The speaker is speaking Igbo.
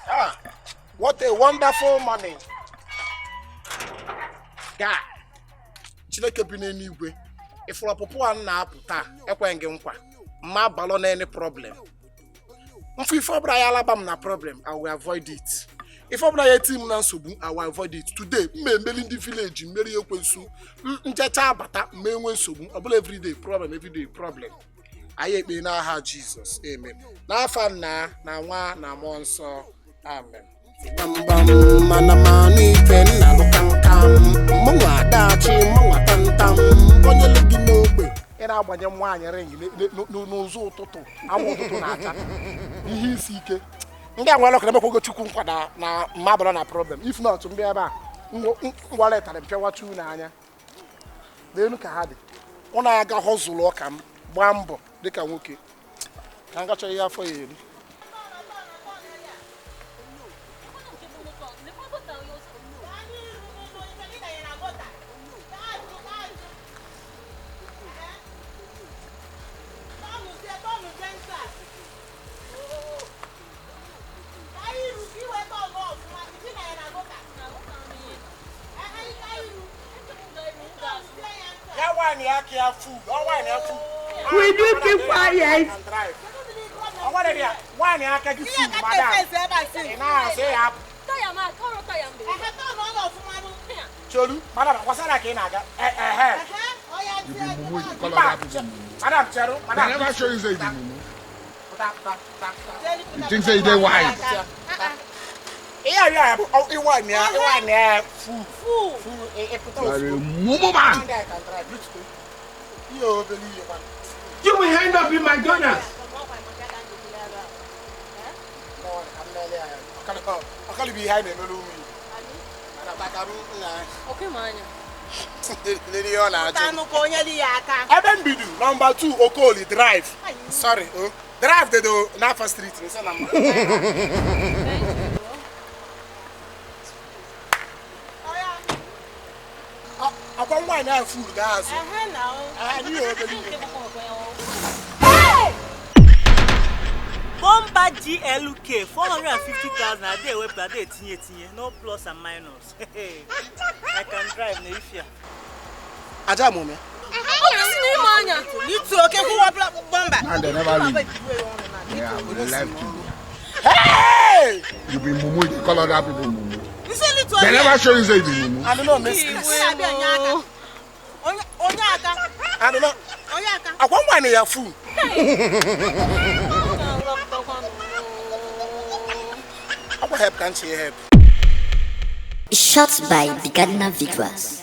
Ah, what a wonderful morning. Guy, Chineke bi n'eluigwe, ịfụrụ ọpụpụ a m na-apụ taa, ekweghị gị nkwa, mma abalọ na any problem. Mfụ ife ọbụla ya alaba m na problem, I will avoid it. Ife ọbụla ya eti m na nsogbu, I will avoid it. Today, m emeli ndị village, mmeri ekwensu, njecha abata, m enwe nsogbu, ọbụla everyday problem, everyday problem. Anyị ekpe n'aha Jizọs, amen. N'afa nna na nwa na mmụọ nsọ, amen. Gbamgbam mana mana ife nna lụ kamkam mụnwa adachi mụnwa tamtam onye lu gị n'ogbe ị na-agbanye nwaanyị ring n'ụzọ ụtụtụ anwụ ụtụtụ na-acha ihe isi ike ndị a nwere ọkara emekwago chukwu nkwa na na mmadụ na problem if not mbịa ebe a ngwaletara mpịawachu n'anya n'elu ka ha dị ọ na-aga họzụlụ ọka m gbaa mbọ dịka nwoke ka m gacha ihe afọ ya eri. Will you keep quiet? Nwaanyị aka gị food, madam. Ị na-asị ya hapụ. Cholu, madam, kwasara ka ị na-aga. Ehe. You be mumu, you call other people mumu. Madam, cheru, They madam. never show you say you be mumu. Pụta, pụta, pụta, pụta. You think say you dey wise? Ihe a ya bụ ịwa ya, ịwa ya food. Food, ịpụta You are a ozugbo. mumu man. Ndị a ka drive, rituo. Ihe obere ihe kwanụ. You will end up in McDonald's. Ọkali bụ ihe anyị na-emere ụmụ Igbo. Madam, ka m na lere ihe ọ na-ajụ. Ebe m bido nọmba 2 Okoli Drive. Sorry, o. Drive dedo n'afọ street nso na mma. Akwa nwaanyị ahụ furu gaa azụ. N'ihi obere ihe. Bomba GLK 450,000 ada ewepụ ada etinye etinye, no plus and minus. I can drive na ifia. Aja amụme. And they never leave. Yeah, I would left you. Hey! You be mumu, you call other people mumu. They never show you say you be mumu. I don't know, Miss Chris. I don't know. Akwa nwaanyị ya fu. Akwa help ka nchi help. Shot by Bigadna Vigras.